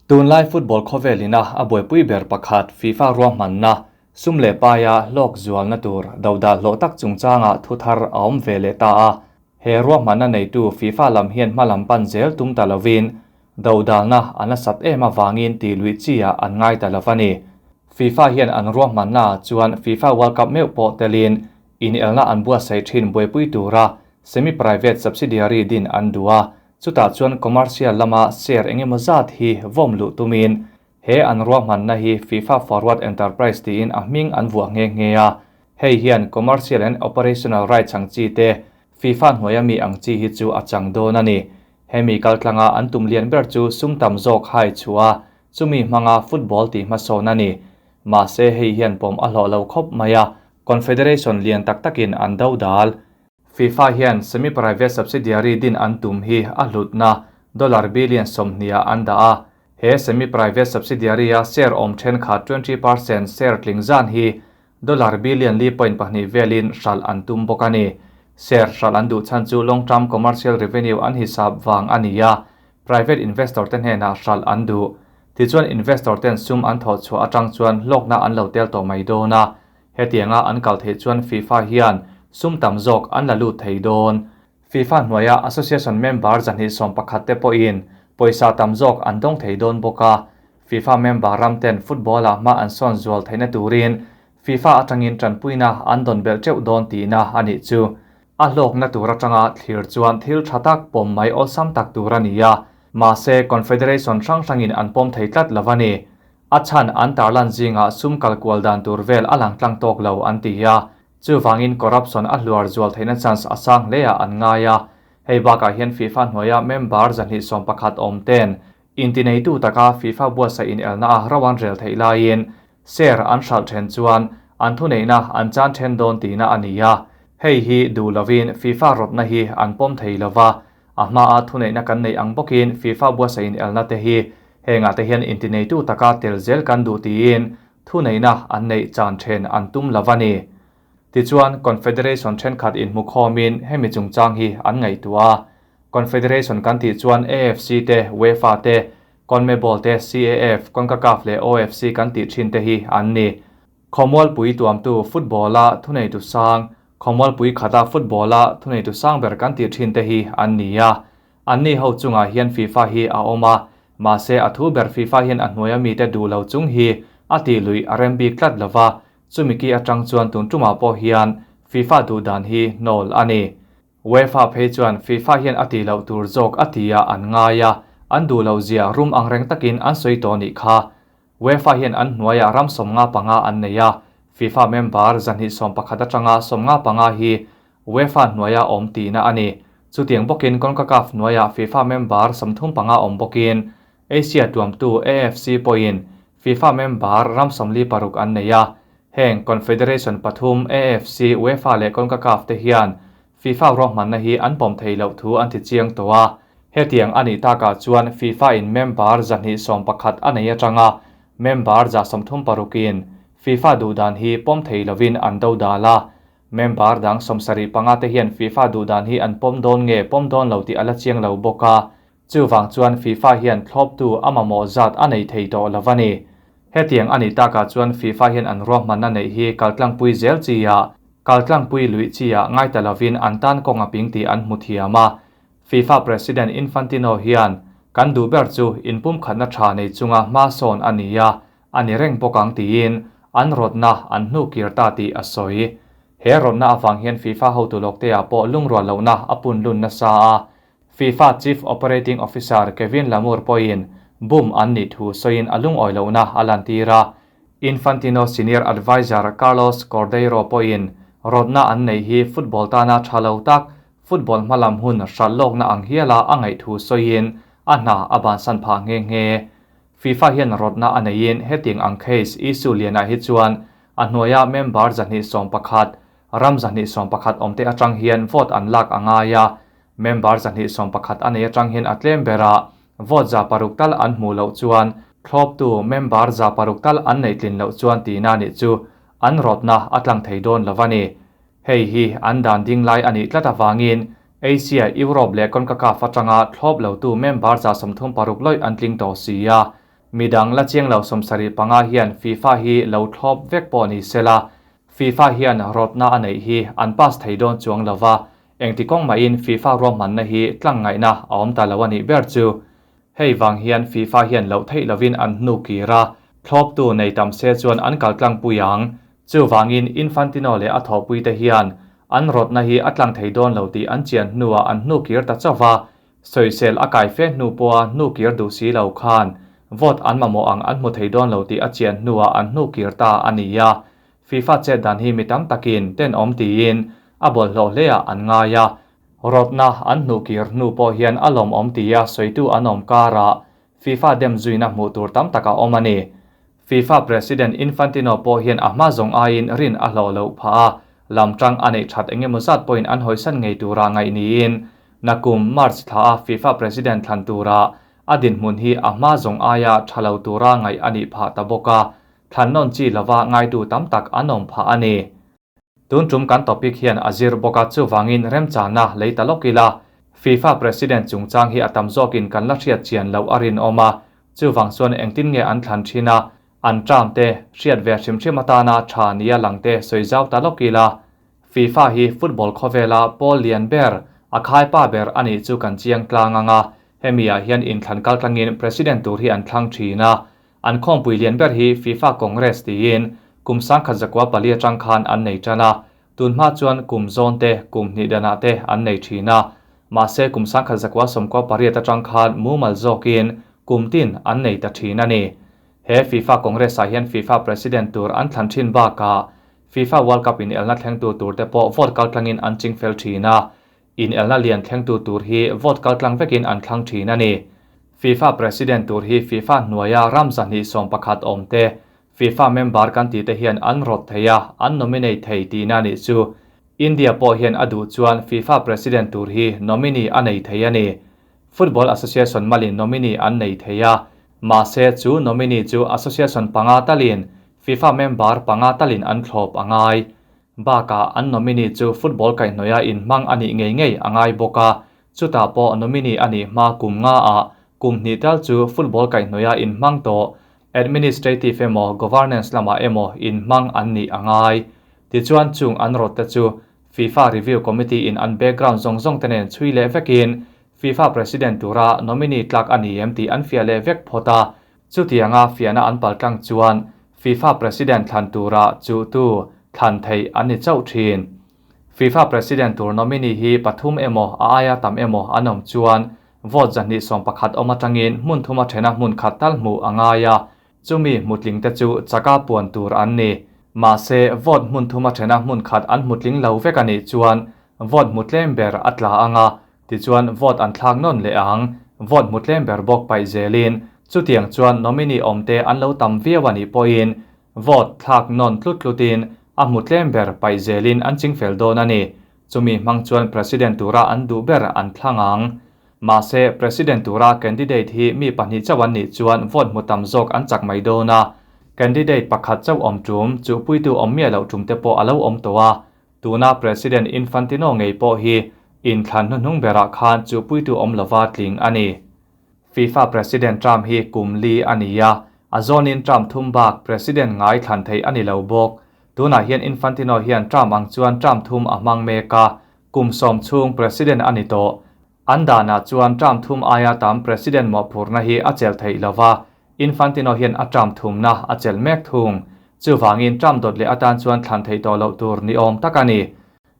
Tunlai football khawvel ina a buaipui ber pakhat FIFA ruahmanna sum leh paia hlawk zualna tur dodal hlawh tak chungchanga thu thar a awm ve leh ta a. He ruahmanna neitu FIFA lam hian hma lam pan zel tum ta lovin dodalna a nasat em avangin tih luih chi ah an ngai ta lo a ni. FIFA hian an ruahmanna ah chuan FIFA World Cup meuh pawh telin inelna an buatsaih thin buaipui tura semi-private subsidiary din an duh a, chutah chuan commercial lama share engemaw zat hi vawm luh tumin he an ruahmanna hi FIFA Forward Enterprise tiin a hming an vuah nghe nghe a. Hei hian commercial and operational rights ang chi te, FIFA hnuaia mi ang chi hi chu a chang dawn a ni. Hemi kaltlanga an tum lian ber chu sum tam zawk hai chhuah a, chumi hmanga football tih hmasawn a ni. Mahse hei hian pawm a hlawh lo khawp mai a, Confederation lian tak takin an do dal. FIFA hian semi-private subsidiary din an tum hi a hlutna dollar billion 20 ah an dah a. He semi-private subsidiary-a share awm thenkhat 20% share tling zan hi dollar billion li point pahnih velin hralh an tum bawk a ni. Share hralh an duh chhan chu long term commercial revenue an hisap vang a ni a, private investor te hnenah hralh an duh. Tichuan investor ten sum an thawh chhuah atang chuan hlawkna an lo tel tawh mai dawn a. Hetianga an kal theih chuan FIFA hian sum tam zawk an la lut thei dawn. FIFA hnuaia association member 211 te pawhin pawisa tam zawk an dawng thei dawn bawk a. FIFA member ram ten football-ah hma an sawn zual theihna turin FIFA atangin tanpuina an dawn belh teuh dawn tihna a nih chu. A hlawkna tur atanga thlir chuan thil tha tak pawm mai awlsam tak tur a ni a, mahse Confederation hrang hrangin an pawm thei tlat lo a ni. A chhan an tarlan zingah sum kal kual dan tur vel a lang tlang tawk lo an ti a, chuvangin corruption a hluar zual theihna chance a sang hle ah an ngai a. Hei bakah hian FIFA hnuaia member 211 awm ten intineitu taka FIFA buatsaih inelna a ro an rel theih laiin share an hralh then chuan an thuneihna an chan then dawn tihna a ni a. Hei hi duh lovin FIFA rawtna hi an pawm thei lova, a hmaa thuneihna kan neih ang bawkin FIFA buatsaih inelna te hi hengah te hian intineitu taka tel zel kan duh tiin thuneihna an neih chan then an tum lo a ni. Tichuan, Confederation thenkhat inhmukhawmin hemi chungchang hi an ngaihtuah a. Confederation kan tih chuan AFC te, UEFA te, CONMEBOL te, CAF, CONCACAF leh OFC kan tih thin te hi an ni. Khawmualpui tuamtu football-a thuneitu sang, khawmualpui khata football-a thuneitu sang ber kan tih thin te hi an ni a. Anni ho chungah hian FIFA hi a awm a, mahse a thu ber FIFA hian a hnuaia mite duh lo chung hi a tih luih a rem bik tlat lo va, chumi ki atang chuan tun tumah pawh hian FIFA duh dan hi hnawl a ni. UEFA phei chuan FIFA hian a tih loh tur zawk a ti a an ngai a, an duh loh zia rum ang reng takin an sawi tawh nih kha. UEFA hian an hnuaiah ram 55 an nei a, FIFA member 211 atanga 55 hi UEFA hnuaia awm tihna a ni. Chutiang bawkin CONCACAF hnuaiah FIFA member 35 awm bawkin Asia tuamtu AFC pawhin FIFA member ram 46 an nei a. Heng Confederation pathum AFC, UEFA leh CONCACAF te hian FIFA ruahmanna hi an pawm thei loh thu an ti chiang tawh a. Hetiang a nih takah chuan FIFA in member 211 a nei atanga member 136 in FIFA duhdan hi pawm thei lovin an do dal a. Member dang 75 te hian FIFA duhdan hi an pawm dawn nge pawm dawn lo tih a la chiang lo bawk a. Chuvang chuan FIFA hian thlawptu a mamawh zat a nei thei tawh lo a ni. Hetiang a nih takah chuan FIFA hian an ruahmanna neih hi kaltlangpui zel chi ah, kaltlangpui luih chi ah ngai ta lovin an tan kawng a ping tih an hmu thiam a. FIFA President Infantino hian kan duh ber chu inpumkhatna tha nei chunga hma sawn a ni a, a ni reng bawk ang tiin an rawtna an hnu kir ta tih a sawi. He rawtna avang hian FIFA hotu lawkte ah pawh lungrual lohna a pun lun nasa a. FIFA Chief Operating Officer Kevin Lamour pawhin bum an nih thu sawiin a lungawi lohna a lantir a. Infantino Senior Advisor Carlos Cordeiro pawhin rawtna an neih hi football tana tha lo tak, football hmalam hun hralh lawkna ang hiala a ngaih thu sawiin a hna a bansan phah nghe nghe. FIFA hian rawtna a neiin hetiang ang case issue lianah hi chuan a hnuaia member 211, ram 211 awmte atang hian vote an lak a ngai a. Member 211 a nei atang hian a tlem bera vote 600 tal an hmuh loh chuan thlawptu member 600 tal an neih tlin loh chuan tihna nih chu an rawtna a tlang thei dawn lo a ni. Hei hi an dan ding lai a nih tlat avangin Asia, Europe leh CONCACAF atanga thlawp lotu member 36 lawih an tling tawh si a. Midang la chiang lo 75 hian FIFA hi lo thlawp vek pawh ni sela, FIFA hian rawtna a neih hi an pass thei dawn chuang lova, engti kawng mahin FIFA ruahmanna hi tlang ngaihna a awm ta lo a nih ber chu. Hei vang hian FIFA hian loh theih lovin an hnu kir a, thlawptu nei tam se chuan an kal tlangpui ang. Chuvangin Infantino leh a thawhpuite hian an rawtna hi a tlang thei dawn lo tih an chian hnuah an hnu kir ta chauh va, Sawisel a kai fe hnu pawha hnu kir duh si lo khan vote an mamawh ang an hmu thei dawn lo tih a chian hnuah an hnu kir ta a ni a. FIFA chet dan hi mi tam takin tenawm tiin a bawlhhlawh hleah an ngai a. Rawtna an hnuh kir hnu pawh hian a lawmawm tia sawitu an awm karah FIFA dem zuina hmuh tur tam tak a awm a ni. FIFA President Infantino pawh hian a hma zawng aiin rin a hlawh loh phah a, lamtang a neih that engemaw zat pawhin an hawisan ngei tura ngaih niin nakum March thla a FIFA President thlan tura a dinhmun hi a hma zawng aia tha lo tura ngaih a nih phah ta bawk a, thlan nawn chi lova ngaitu tam tak an awm phah a ni. Tun tum kan topic hian a zir bawk a, chuvangin remchana lei ta lawk ila, FIFA President chungchang hi a tam zawkin kan la hriat chian loh a rinawm a, chuvang chuan engtin nge an thlan thin a, an term te hriat ve hrim hrim atana tha nia lang te sawi zau ta lawk ila. FIFA hi football khawvela pawl lian ber, a khaipa ber a nih chu kan chiang tlang ang a, hemi ah hian inthlan kaltlangin President tur hi an thlang thin a, An khawmpui lian ber hi FIFA Congress tiin kum 1904 atang khan an nei tan a, tunhma chuan kum zawn te, kum hnih danah te an nei thin a. Mahse kum 1998 atang khan mumal zawkin kum tin an nei ta thin a ni. He FIFA Congress ah hian FIFA President tur an thlan thin bakah FIFA World Cup inelna thlengtu tur te pawh vote kaltlangin an chingfel thin a. Inelna lian thlengtu tur hi vote kaltlang vekin an thlang thin a ni. FIFA President tur hi FIFA hnuaia ram 211 awm te, FIFA member kan tih te hian an rawt thei a, an nominate thei tihna a nih chu. India pawh hian a duh chuan FIFA President tur hi nominee a nei thei a ni. Football Association malin nominee an nei thei a, mahse chu nominee chu association panga talin, FIFA member panga talin an thlawp a ngai. Bakah an nominee chu football kaihhnawih a inhmang a nih ngei ngei a ngai bawk a, chutah pawh nominee a nih hma kum nga ah kum hnih tal chu football kaihhnawih a inhmang tawh, administrative emaw governance lamah emaw inhmang an nih a ngai. Tichuan chung an rawt te chu FIFA Review Committee in an background zawng zawng te nen chhui leh vekin FIFA President tura nominee tlak a ni em tih an fiah leh vek phawt a, Chutianga fiahna an paltlang chuan FIFA President thlan tura chuhtu thlan theih an ni chauh thin. FIFA President tur nominee hi pathum emaw a aia tam emaw an awm chuan vote 211 awm atangin hmun thuma thena hmun khat tal hmuh a ngai a, chumi hmutling te chu chaka puan tur an ni. Mahse, vote hmun thuma thena hmun khat an hmutling lo vek a nih chuan vote hmu tlem ber a tla ang a, Tichuan vote an thlak nawn leh ang, vote hmu tlem ber bawk paih zelin, chutiang chuan nominee awmte an lo tam viau a nih pawhin vote thlak nawn tlut tlutin a hmu tlem ber paih zelin an chingfel dawn a ni. Chumi hmang chuan President tura an duh ber an thlang ang. Mahse, President tura candidate hi mi pahnih chauh an nih chuan vote hmu tam zawk an chak mai dawn a, candidate pakhat chauh awm tum, chuhpuitu awm miah loh tum te pawh a lo awm tawh a, Tuna President Infantino ngei pawh hi inthlan hnuhnung berah khan chuhpuitu awm lova tling a ni. FIFA President term hi kum li a ni a, a zawnin term thum bak President ngai thlan theih a ni lo bawk. Tunah hian Infantino hian term ang chuan term thum a hmang mek a, kum 10 chhung President a ni tawh. An danah chuan term thum aia tam President mawhphurhna hi a chelh theih lova, Infantino hian a term thumna a chelh mek thung. Chuvangin term dawt leh atan chuan thlan theih tawh loh tur ni awm tak a ni.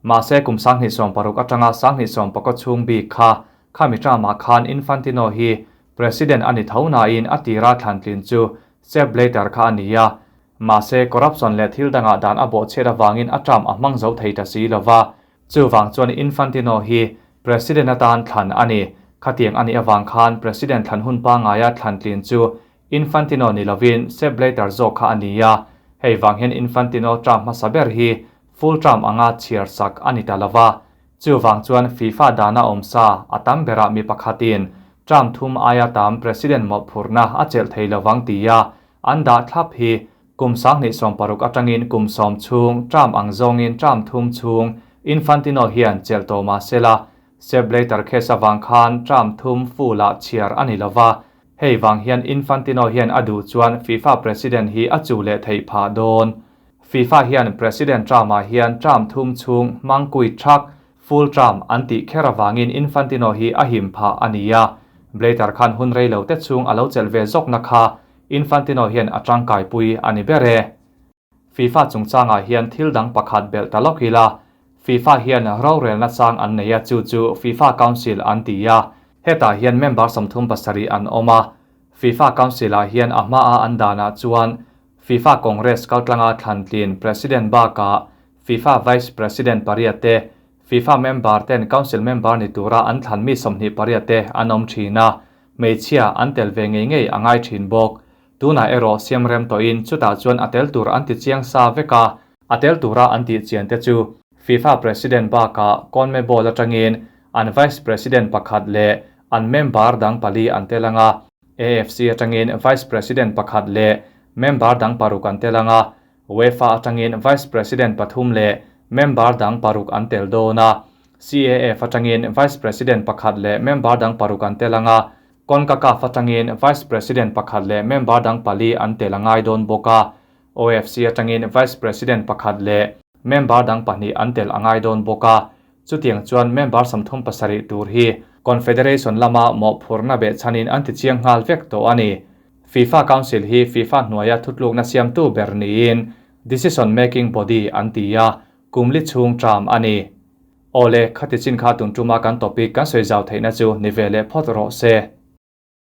Mahse kum 2016 atanga 2019 chhung bik kha khami term-ah khan Infantino hi President a ni tho nain a tira thlan tlin chu Sepp Blatter kha a ni a. Mahse corruption leh thil dangah dan a bawhchhiat avangin a term a hmang zo thei ta si lova. Chuvang chuan Infantino hi President atan thlan a ni. Khatiang a nih avang khan President thlan hun pangaia thlan tlin chu Infantino ni lovin Sepp Blatter zawk kha a ni a. Hei vang hian Infantino term hmasa ber hi full term anga chhiar sak a ni ta lova. Chuvang chuan FIFA dana awm sa a tam berah mi pakhatin term thum aia tam President mawhphurhna a chelh thei lovang tia an dah thlap hi kum 2016 atangin kum 10 chhung term ang zawngin term thum chhung Infantino hian chelh tawh mahsela Sepp Blatter case avang khan term thum full-ah chhiar a ni lova. Hei vang hian Infantino hian a duh chuan FIFA President hi a chuh leh theih phah dawn. FIFA hian President term-ah hian term thum chhung hmangkui thak, full term, an tih kher avangin Infantino hi a him phah a ni a. Blatter khan hun rei lo te chhung a lo chelh ve zawkna kha Infantino hian a tangkaipui a ni ber e. FIFA chungchangah hian thil dang pakhat belh ta lawk ila, FIFA hian rorelna chang an nei a, chu chu FIFA Council an ti a, hetah hian member 37 an awm a. FIFA Council-ah hian a hmaa an danah chuan FIFA Congress kaltlanga thlantlin President bakah FIFA Vice President pariat te, FIFA member ten Council member ni tura an thlan mi 28 te an awm thin a, hmeichhia an tel ve ngei ngei a ngai thin bawk. Tunah erawh siam rem tawhin chutah chuan a tel tur an ti chiang sa vek a, a tel tura an tih chian te chu FIFA President bakah CONMEBOL atangin an Vice President pakhat leh an member dang pali an tel ang a, AFC atangin Vice President pakhat leh member dang paruk an tel ang a, UEFA atangin Vice President pathum leh member dang paruk an tel dawn a, CAF atangin Vice President pakhat leh member dang paruk an tel ang a, CONCACAF atangin Vice President pakhat leh member dang pali an tel a ngai dawn bawk a, OFC atangin Vice President pakhat leh member dang pahnih an tel a ngai dawn bawk a, chutiang chuan member 37 tur hi Confederation lama mawhphurhna behchhanin an ti chiang nghal vek tawh a ni. FIFA Council hi FIFA hnuaia thutlukna siamtu ber niin Decision Making Body an ti a, kum li chhung term a ni. Awle, khati chin kha tun tuma kan topic kan sawi zau theihna chu ni ve leh phawt rawh se.